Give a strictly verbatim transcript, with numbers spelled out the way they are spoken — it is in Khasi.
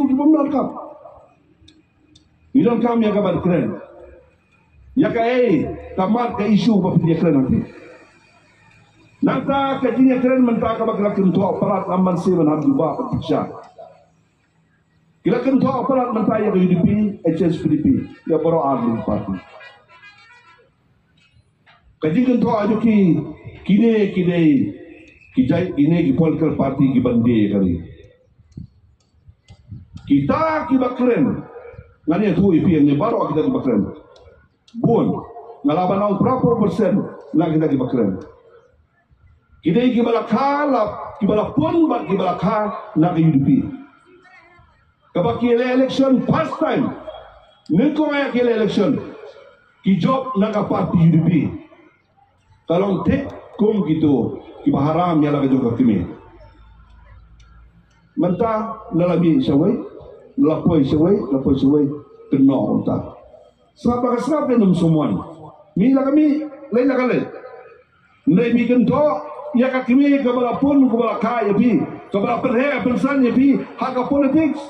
Ki bym donkam. Ngi donkam ïa kaba kren. Ïa kaei ka mat ka issue ba phi ïa kren hangne. Nangta ka jingïakren mynta kaba ki la kynthoh palat lam ban siew ban hap jubab bad pyrshah. Ki la kynthoh palat mynta ïa ka U D P, H S P D P, ïa baroh ar party. Ka jingkynthoh ha jong ki, kine ki dei ki jait, kine ki political party ki ban die ka ri. Kita kiba kren, ngan ïathuh ïa phi hangne baroh kita kiba kren. Bun, nga lah ban ong phra phew percent na kita kiba kren. Ki dei kiba la kha la, kiba la pun bad kiba la kha na ka U D P. Kaba ki ïaleh election first time. Nyngkong ïa ki ïaleh election, ki jop na ka party U D P. Ka long thik kum kito kiba haram ïa la ka jong ka kmie. Mynta la la mih shawei, la poi shawei, la poi shawei, kynnoh mynta. Sngap la ka sngap, ym sngewmon. Mih la ka mih, leit la ka leit. Hynrei phi kynthoh ïa ka kmie kaba la pun, kaba la kha ïa phi, kaba la pynheh pynsan ïa phi ha ka politics.